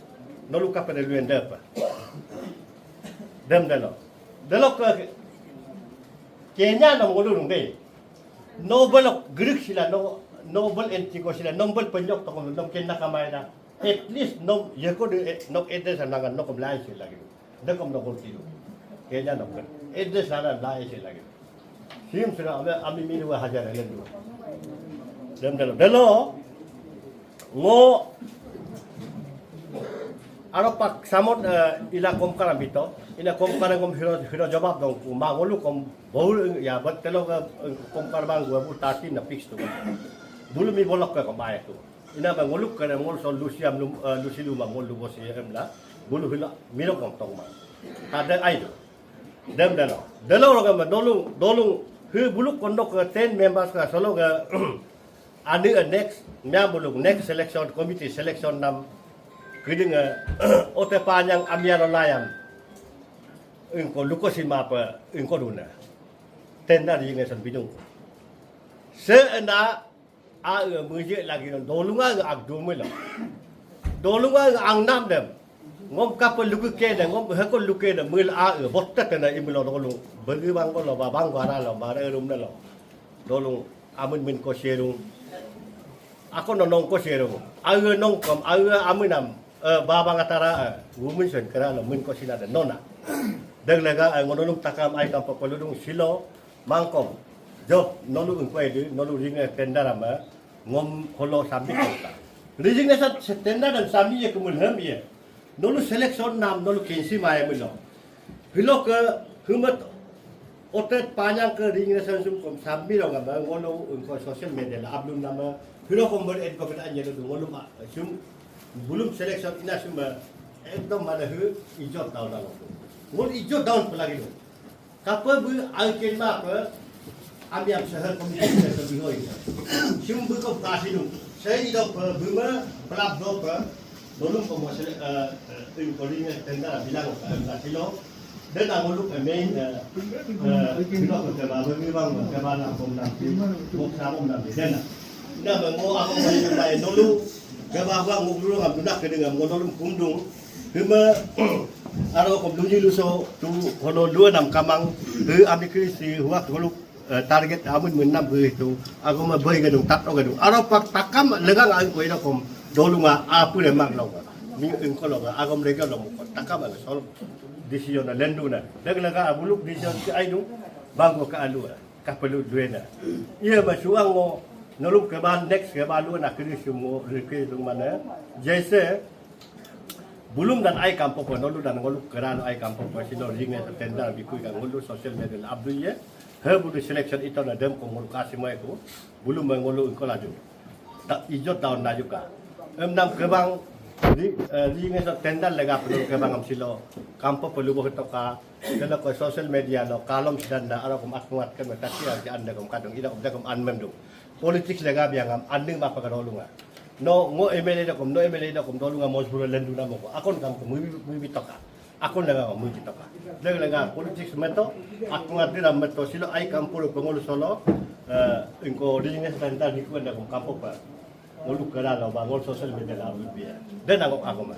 nolu kapene luen depa. Dem delo. Delo ke Kenya no ngolu dung de. Nobel ok gerik sila, no, nobel entiko sila, nobel penyok toko, nom kena kamai da. At least nom yeko de, eh, nok address nangan nokom lai sila gitu. Dekom nokol tilu. Kenya nokom address nangan lai sila gitu. Sim sila ami, ami miri wa hajar elen dua. Dem delo. Delo. Ngo aropak samot, eh, ila komkar ambito, ila komkar ngom hiro, hiro jawab dong, ma ngolu kom bau ya, bet telo ke, eh, komkar bang gua bu tati na fix tu. Bulu mi bolok ke kom aye tu. Ina bang ngoluk ke ngol sol lusiam lum, eh, lusi luma ngol lubo si em la. Bulu hilo miro kom tong ma. Tade ai do. Dem delo. Delo roga ma dolung, dolung. He buluk kondok ke ten members ka solo ke Ani, eh, next, mia buluk next selection committee selection nam keding, eh, ote panyang amiaro layam. Ingko luko si mapa, ingko duna. Tenda di ngesan bidung. Se ena, a, eh, muje lagi non, dolunga, eh, ak dumelo. Dolunga, eh, ang nam dem. Ngom kapel luku kene, ngom hekol luku kene, mil a, eh, botte tena imilo dolung. Bagi bangko lo, ba bangko ara lo, ba re rum lo. Dolung amin min ko serung. Ako no nong ko serung. Awe nongkom, awe aminam, eh, baba ngatara, eh, gumin sen kera no min ko sina de nona. Deg lega, eh, ngononum takam ai kampo peludung silo, mangkom. Job, nolu engko edi, nolu ringe tendar ama, ngom holo sambi kota. Resignation tendar dan sambi ye kemun hem ye. Nolu selection nam, nolu kensi maya milo. Hilo ke humat otet panyang ke ring na sansum kom sambi rong ama ngolo engko social media la ablum nama hilo kom ber et ko beda anya do ngolo ma sum bulum selection ina sum ba ekdom mana hu ijot down na lo. Ngol ijot down pelagi do. Kapa bu alken ma apa Ami am sehar komite sehar bihoi. Sim buko kasinu. Saya ido pe buma pelap do pe. Dolung ko mosel eh eh in kolinga tenda bilang ke kasino. Dan angoluk eh main eh eh kino ke kebaba bibang kebana kom nanti. Bok sabom nanti dena. Ina mengo ako mai mai dolu. Kebaba ngok dulu ngam dunak kedeng ngam dolung kumdung. Hima aro kom dunyi luso tu hono dua nam kamang. He ami krisi huak holuk eh, target amun menam ke itu. Aku ma boy gedung tak gedung. Aro pak takam legang aku ina kom dolunga apu le mak lo. Mi engko lo aku mereka lo mukot takam ala sol. Decision na lendu na. Leg lega abuluk decision ke aidu. Bangko ke alu. Kapelu duena. Iya ma suang ngo noluk ke ban next ke balu na kiri sumo rike dung mana. Jaise Bulum dan ai kampo ko nolu dan ngoluk keran ai kampo ko sino ringe tenda bikui ka ngolu social media la abdul ye. He bulu selection ito na dem ko ngolu kasi mai ko. Bulum mai ngolu engko laju. Da ijot daun na juga. Em nam kebang di eh, ringe so tenda lega perlu kebang am silo. Kampo perlu boh toka. Kena ko social media lo kalom sidan da ara kom atmuat ke metaki arti anda kom kadung ida kom da kom anmem dung. Politics lega biang am anding ma pagar olunga. No ngo M L A da kom no M L A da kom dolunga mos buru lendu na moko. Akon kam ko mubi mubi toka. Akon lega kom mubi toka. Lega lega politics meto. Aku ngadira meto silo ai kampur pengulu solo. Eh, ingko ringe sa tenta niku anda kom kampo pa. Ngolu kera lo ba ngol social media la mubi ya. Dan aku aku ma.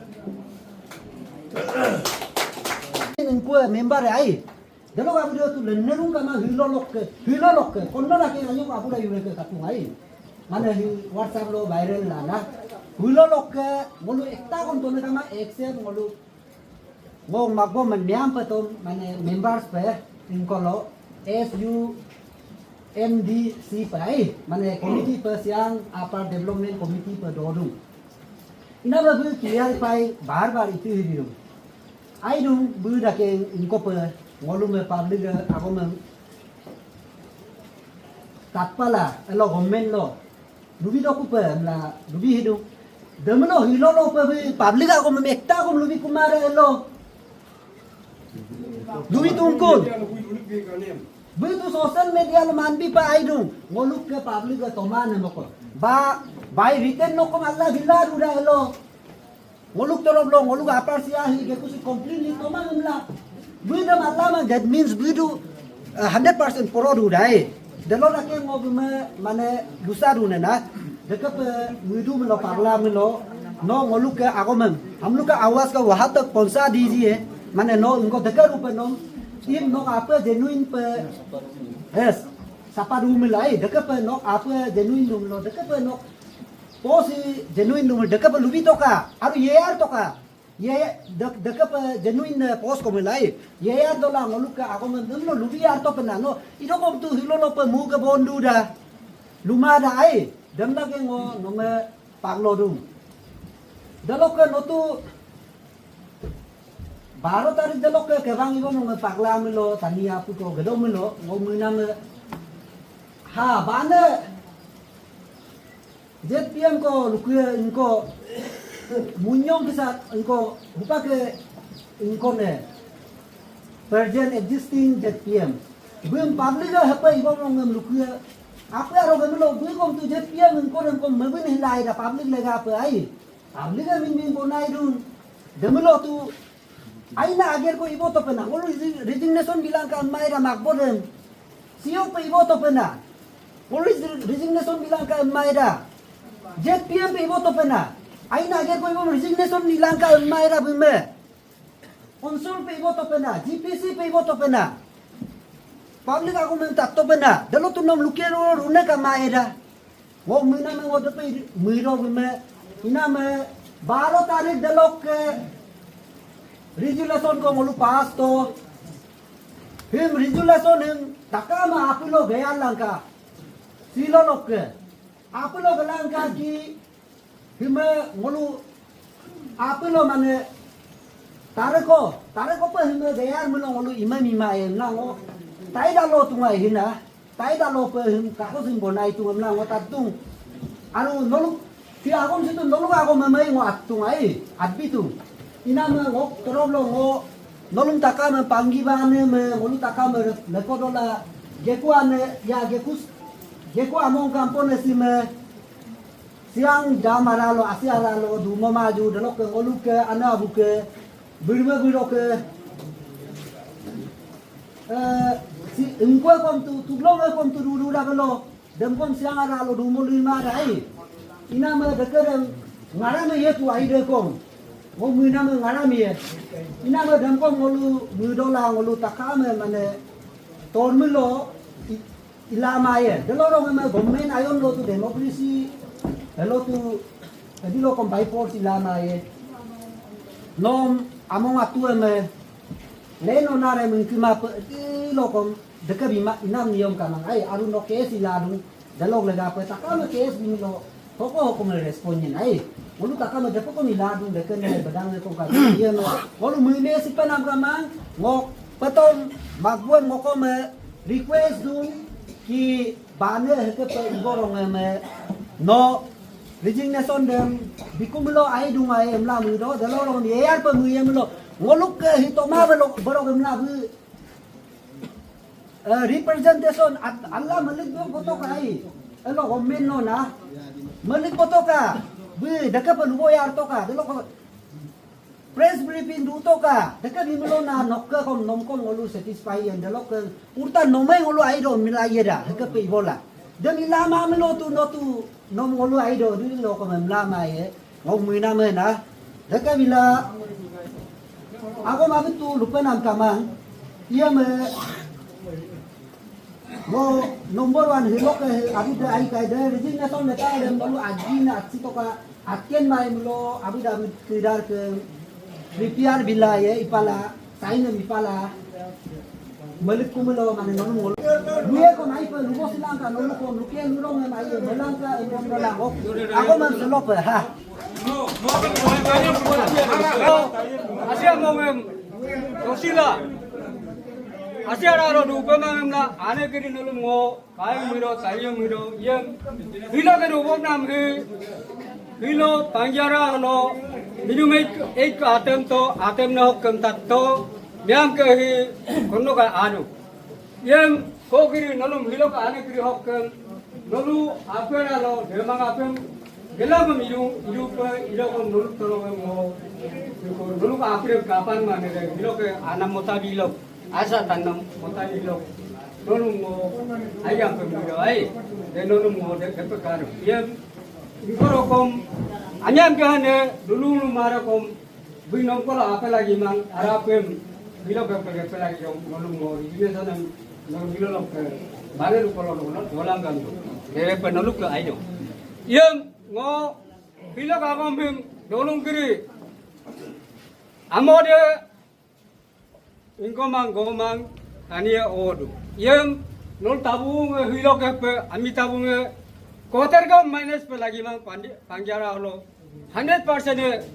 Ingko member ai. Delo abu do tu lennerung kama hilo lokke, hilo lokke. Konna laki ayo abu da yureke katungai. Mana hi WhatsApp lo viral lana. Hilo lokke ngolu ekta kon tone kama accept ngolu. Ngo magbo menniam pe tom mane members pe ingkolo S U M D C pe ai mane committee pe Siang Upper Development Committee pe dodung. Ina babu clarify bar bar itu hidung. Aidung bu dake ingkope ngolume public agome tatpala elo government lo dubi dokupe emla dubi hidu demelo hilo lope bu public agome ekta agom lubi kumare elo dubi tungkun. Bitu social media lo manbi pa aidung ngoluke public ga tomane moko. Ba By written nokom ala bila duda elo. Ngoluk tolop lo, ngoluk apar sia hi, gekusi completely tomang emla. Bidam ala mang, that means bidu, uh, hundred percent poro dudai. Delo lake ngo bime, mane, lusa dune na. Dekepe, uh, bidu melo, pagla melo. No, ngoluk ke agomem. Hamluk ke awas ke wahat tak ponsa dijiye. Mane, no, ingko deke rupe nom. Im no apa genuine pe. Yes. Sapa du milai, dekepe no apa genuine nom lo, dekepe no. Posi genuine nom, dekepe lubi toka, aru yeyar toka. Ye, dek-, dekepe genuine, eh, pos ko milai. Yeyar dola ngoluke agomem nom lo lubi yar to pena no. Idokom tu hilo lo pe mu ke bondu da. Luma da ai, dem lage ngo, nome paglo dung. Deloke notu Baro tarik delokke kebang ibo mong pagla melo, tani apu ko gedo melo, ngo mena me. Ha, bane. Z P M ko lukuya ingko. Munyong kisa ingko, hupa ke ingko ne. Present existing Z P M. Bum public ga hapa ibo mong lukuya. Apa aro gemelo, bum kom tu Z P M ingko dan kom mebin hilai da public lega apa ai. Public a min bin bonai dun. Demelo tu. Aina ager ko ibo to pena. Ngolu resi-, resignation bilangka emai da makbodem. Siok pe ibo to pena. Ngolu resi-, resignation bilangka emai da. Z P M pe ibo to pena. Aina ager ko ibo resignation bilangka emai da bime. Council pe ibo to pena. G P C pe ibo to pena. Public aku minta to pena. Delo tu nom luke ro rune ka mai da. Ngo mina me ngo depe miro me. Ina me baro tarik delokke resolution ko ngolu pass to. Him resolution him takama apilo gaya langka. Silo lokke. Apilo gelangka ki hime ngolu apilo mane tareko, tareko pe hime gayar melo ngolu ima mima em na ngo. Taida lo tungai hina. Taida lo pe him kako sim bonai tung emla ngo tatung. Aru nolu, ti agom situ nolu agom memai ngo atung ai, adbi tung. Ina me ngo torop lo ngo, nolum takame panggi bane me, ngolu takame lekodola, geku ane, ya gekus, geku among kampone si me, siang dam aralo, asi aralo, dumo maju, delokke ngoluke, ane abuke, birme biroke, Eh, si engkua kom tu, tuglong e kom tu dulu da belo. Dem kom siang ada lo dumo lima da ai. Ina me dekedem ngarame ye tu ai de kom. Kom ina me ngarame ye. Ina me dem kom ngolu mudola ngolu takame mane. Tor melo. I-, Ilamaye, delo rong eme government ayon lo tu democracy, delo tu, delo kom by force ilamaye. Nom among atu eme, leno nare mengkima pe, delo kom, deke bima inam niyom kamang, ai, aru no case iladung, delo legape, takame case bimilo, Hoko hoko me respond nyen ai. Ngolu takame depe ko miladu deken ne bedang ne ko ka. Iya no. Ngolu mene si penam kamang. Ngok petom maguan ngoko me request dun ki bane heke pe igorong me. No resignation dem bikum lo ai dung ai emla mudo delo rong yeyar pe muyem lo. Ngoluke hitoma belo borong emla bu. Eh, representation at Allah malik bo botoka ai. Elo government no na. Malik botoka. Bi deke pe lubo yar toka. Delo ko press briefing du toka. Deke bi melo na nokke kom nom kom ngolu satisfy yan delo ke urta nomai ngolu ai do mila yeda. Deke pe ibola. Dem ilama melo tu no tu nom ngolu ai do delo kom emlama ye. Ngok muina me na. Deke bila. Ako mabitu lupa nam kamang. Iya me. Mo number one hilok ke abida ai kai de resignation letter dem bolu aji na atsi toka atken mai melo abida abid kidar ke prepare bila ye ipala. Taina mi pala. Malik kumelo mane nonu ngol. Luye ko nai pe lubo silangka nonu ko luke lurong nai ye melangka emon melangok. Ako man selope ha. Asia mongem. Rosila. Asia raro dupe mangem na ane kiri nolum ngo. Kayu miro, tayu miro, yem. Hilo ke rubok nam ke. Hilo panjara halo. Minum ek, ek atem to, atem na hokkem tat to. Miam ke hi, kono ka anu. Yem, ko kiri nolum hilo ka ane kiri hokkem. Nolu apem halo, demang apem. Gela ko miru, iru pe, iro ko noluk toro ko mo, ko noluk apire kapan mane de, iro ke anam mota bilok, asa tanam mota bilok, noluk mo, ayam pe miro ai, de noluk mo de, de pe karu. Ye, ingkoro kom, anyam ke hane, dulu lu mara kom, bui nongkola ape lagi mang, arapem, bilok ke pe, pe lagi dong, noluk mo, ini sana, noluk bilok ke, bare lu kolo, noluk, dolang gandu. De pe noluk ke ayo. Ye, ngo, Hilo kagom bim, dolung kiri. Amode, ingkomang gomang, tanie odu. Yem, nol tabunge, hilo kepe, ami tabunge, koter ka minus pe lagi mang pandi, pangjara holo. Hundred percent e,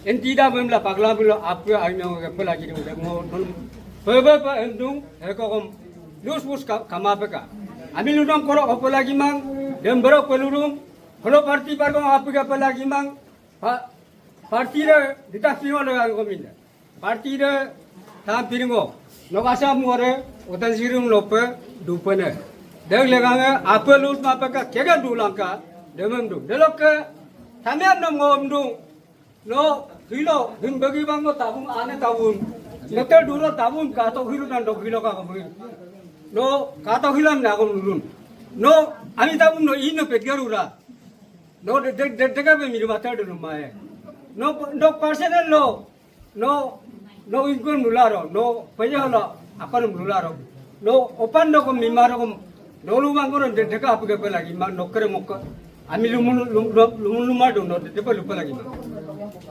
entida bimla pagla bilo, ape, ami kepe lagi dung, dem ngo, nol, pe, pe, pe, endung, heko kom, lus bus ka, kama peka. Ami lunam koro ope lagi mang, dem berok pelurung, holo party bargong ape kepe lagi mang, Pa-, party de dita pingo lo yang kominda. Party de tam pingo. No kasa muare, otan sirum lope, dupene. Deng legange, ape lus mapeka, kega dulangka, demem du. Delokke, tamian nom ngom dung. No, hilo, him bagi bang no tabung, ane tabung. Note duro tabung, kato hilo dan dok hilo ka komin. No, kato hilo na kom lulun. No, ani tabung no ino petgarura. No de de de de kape miru matar de lumae. No no personal lo. No no ingkun mularo. No paya lo akan mularo. No opan do ko mimaro ko. No lumang ko de de kape kape lagi ma no kere mokka. Ami lumun lum- lum- lumun lumar do no de de pe lupa lagi ma.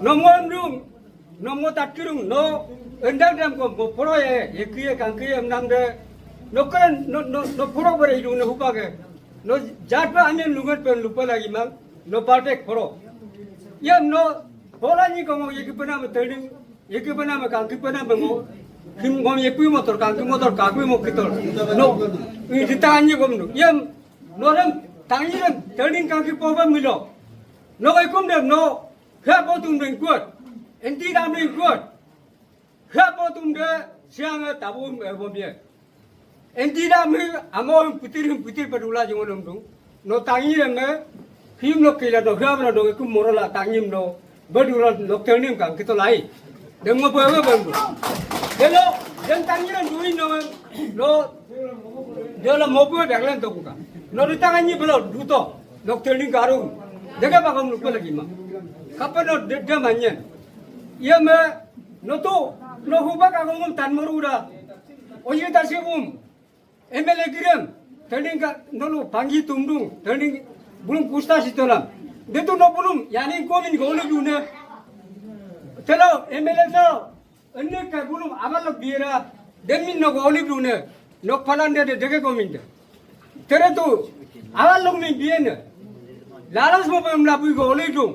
No mo andung. No mo tatkirung, no endang dam ko, mo poro ye, ye kiye kang kiye emnam de. No keren, no, no, no poro bere idung no hupa ke. No jatpa amin lungat pen lupa lagi mang, no partek poro. Ye no, pola ni ko mo ye kipena me terding, ye kipena me kang kipena me mo. Kim mo ye kui motor, kang ki motor, kang kui mo kitor. No, ini tangi kom no. Ye no rem, tangi rem, terding kang ki poba milo. No kai kum dem, no, Hia botum deng kuat. Enti dam deng kuat. Hia botum de siang e tabum e bomye. Enti dam hi amo him putir him putir padula jongolom dung. No tangi dem me. Him no kila no hia bro do ku morola tangim no. Badura no telnim kang kito lai. Dem ngo bo bo bo. Delo dem tangi dem duin no. No delo mobu daglan to kuka. No di tangi belo duto. No telnim garu. Dega bagam lupa lagi ma. Kapa no de manyen. Iya me, no tu, no hubak aku ngom tan meru da. Oye tasibum, M L A girem, tending ka, nolu panggi tumdung, tending bulung pusta sitolam. Detu no bulum, yani komin golu dune. Telo, M L A telo, enne ka bulum abalok biera, demin no golu dune. No palan de de dege komin de. Tere tu, abalok min biene. Lalas mo pemla bui golu dung.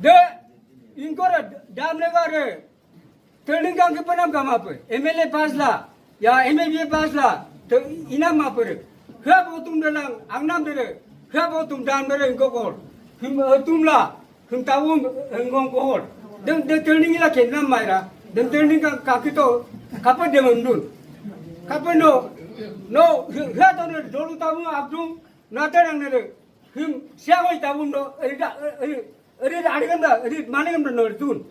De, Ingkora dam lega re. Training kang ke panam kama pe. M L A pass la. Ya M L A pass la. Te inam ma pe re. Hap otum dalang angnam de re. Hap otum dam de re ingko kor. Him otum la. Him tawum ingkong kohor. Dem de training la kenam maira. Dem training kang kakito. Kapa dem undun. Kapa no. No. Hia to ne dolu tawum abdung. Nata nang ne re. Him siang oi tawum no. Erida. Eri da ari ganda, eri mani ganda no eri tun.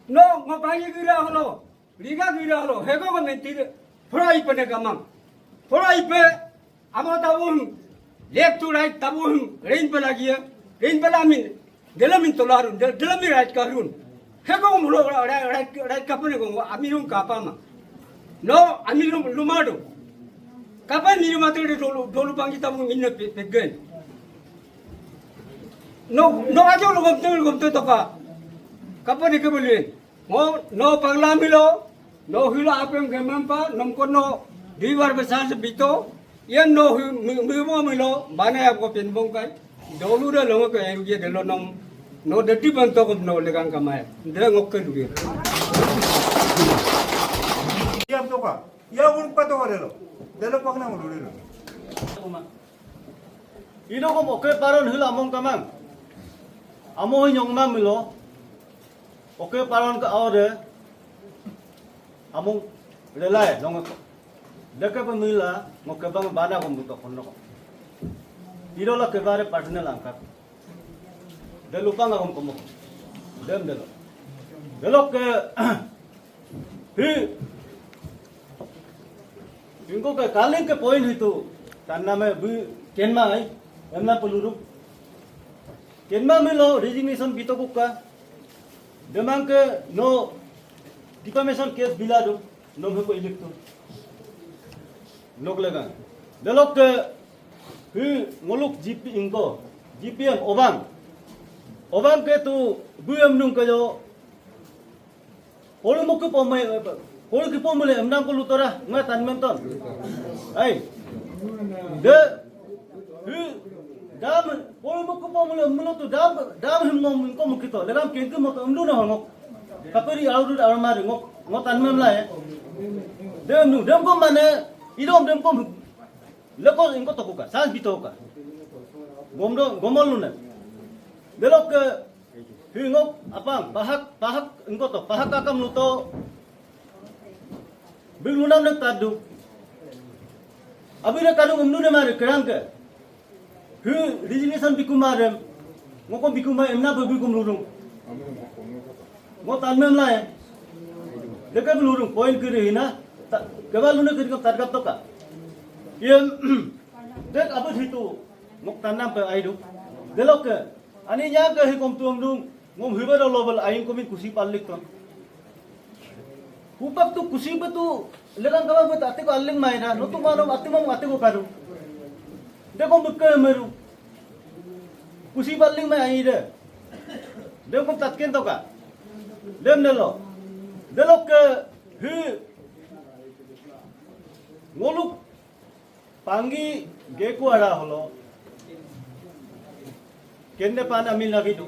No, ngo pangi gira holo, riga gira holo, hego ko menti de, pura ipe ne kamang. Pura ipe, amo tabun, left to right tabun, rain pe lagi ya, rain pe lamin, delamin tolarun, del- delamin right karun. Hego ko mulo right, right, right kapane ko, ami rum kapama. No, ami lum- lumado. Kapan ni mati de dolu, dolu pangi tabun minne pe- pegen. No, no aja lo gomte, lo gomte toka. Kapa de ke beli? Ngo, no pagla milo, no hilo apem gemem pa, nom ko no, di bar besar se bito, yen no hi- mi- mi- mo milo, bane ap ko pin bong kai. Dolu de longo ke eruge de lo nom, no de di banto ko no legang kamai. De ngok ke duge. Diam toka. Ya un pato ko de lo. De lo pagna mo de lo. Ino kom oke paron hila among kamang. Amo hi nyong mamilo. Oke paron ka aode. Among relai long ko. Deke pemila ngo kebang bana kom buto kono ko. Iro la kebare partner angkat. De lupang agom komo. Dem delo. Delokke, hi, ingkoke kalingke point hitu, tanname bí kenmai, emna peluru. Kenma melo resignation bitokuka. Demangke no defamation case biladu, nom heko electo. Nok legang. Delokke, hi, ngoluk G P ingko, G P M obang. Obangke tu, bí emdung kajo, Polu moku pomai, polu ki pomule emdang ko lutora, nga tanmem ton. Ai. De, hi, dam, polu moku pomule emlo tu dam, dam him ngom ko mukito. Legam kengke mo to emdu na ngok. Kaperi auru armari ngok, ngo tanmem la e. Dem nu, dem ko mane, idom dem ko leko ingko tokuka, sans bitoka. Gomdo, gomol lune. Delokke, hi ngok, apang, pahak, pahak, ingko to, pahak akam luto. Big lunam nek tadu. Abi nek tadu emdu ne mari kerangke. Hi, resignation bikumarem. Ngoko bikuma emna bí bikum lurung. Ngo tanmem la e. Deke bí lurung, point kiri hina. Ta-, kebal lune kiri kam targap toka. Iem, dek abut hitu. Ngok tanam pe aidu. Delokke. Ani nyake hikom tuang dung. Ngom hiba do lobel aing komin kusi palik ton. Hupak tu kusi betu. Lelang kama betu ati ko aling maina. Nutu mano ati mam ati ko karu. Dekom bekke meru. Kusi paling mai aide. Dekom tatken toka. Dem delo. Delokke, hi. Ngoluk panggi geku ara holo. Kende pana mil lagi du.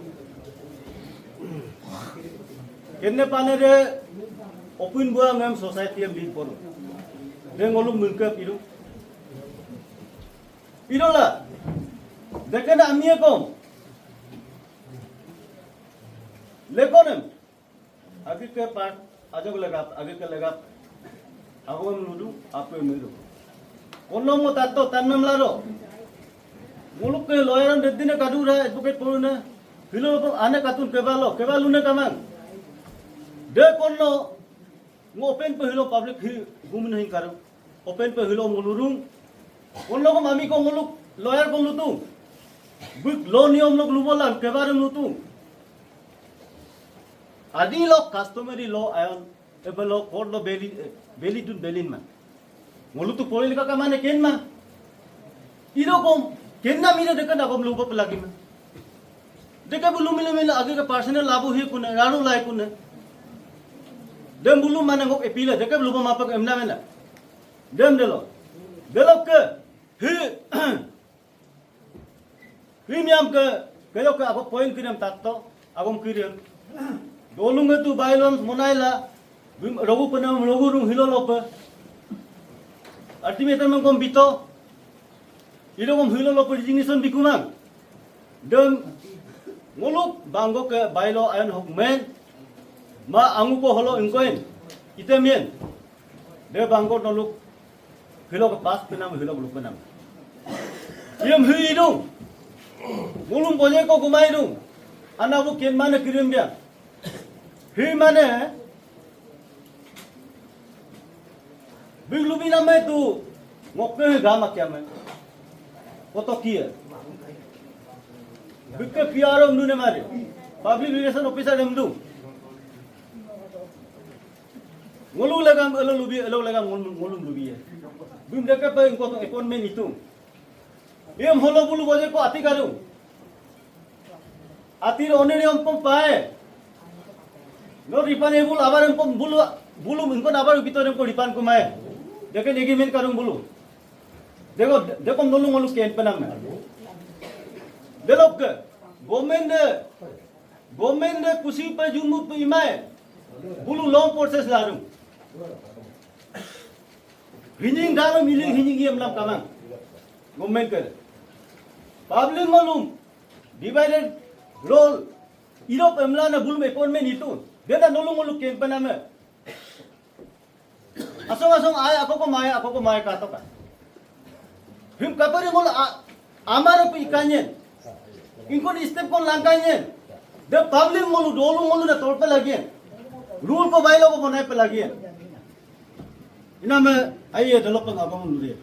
Kende pana de opin bua ngem society em lead bono. De ngolum mengkep idu. Idola. Dekena amie kom. Lekonem. Agike part, ajok legap, agike legap. Agom ludu, ape miru. Kono mo tatto, tannam laro. Ngoluke lawyer an dedine kadura, advocate poruna. Hilo po ane katun kebalo, kebalune kamang. De kono, ngo open pe hilo public hi, gumin hin karu. Open pe hilo ngulurung. Kono ko mami ko ngoluk, lawyer ko lutu. Buk lo niyom lok lubolan, kebarem lutu. Adi lok customary law ayon, ebe lo court lo beli, eh, beli dun belin man. Ngolutu pori lika kamane kenma. Ido kom, kenna mine deka na kom lupa pelagi ma. Deka bulu mile mile agi ke personal labu hi kune, raru lai kune. Dem bulu mane ngok epila, deka bulu mapa ke emna mena. Dem delo. Delokke, hi, Premium ke, kayo ke ako point kirem tatto, agom kirem. Dolung itu bylaws monaila, bim-, rogu penam, rogu rung hilo lope. Ultimatum mengkom bito, ido kom hilo lope resignation bikumang. Dem, ngoluk banggo ke bylaw ayon hok men, ma angu ko holo ingkoin, itemien. De banggo noluk, hilo ke pas penam, hilo ke lu penam. Iyem hi idung. Ngulum boje ko kumai idung. Ana bu kien mane kirim dia. Hi mane, big lubi name tu, ngokke hi gama kia me. Koto kia. Big ke P R O mdu ne mari. Public relation officer mdu. Ngolu legam elo lubi, elo legam ngolu, ngolu lubi ya. Bim deke pe ingko appointment itu. Iyem holo bulu boje ko ati karu. Ati ro one ri ompom pae. No ripan ebul abar empom bulu, bulu ingko abar bito empom ripan kumae. Deke negi men karung bulu. Deko, deko nolu ngolu ken penam. Delokke, government de Government de kusi pe jumu pe imai. Bulu long process larum. Hinying dalam hiling hinying iyem lam kamang. Government ke. Public malum. Divided role. Irop emla na bulum appointment itu. Dena nolu ngolu campaign ame. Asong asong ai ako ko mai, ako ko mai katoka. Him kapari ngol a-, amar pu ikanyen. Ingkon step kon langkainge. De public ngolu, dolu ngolu de tolpe lagi. Rule ko bylaw ko bonaipe lagi. Iname, aiye, delokke ngabang lude.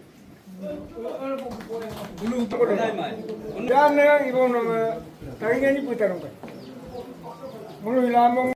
Dam na ibong nama, taringan ni putarong ka. Mulu hilamong.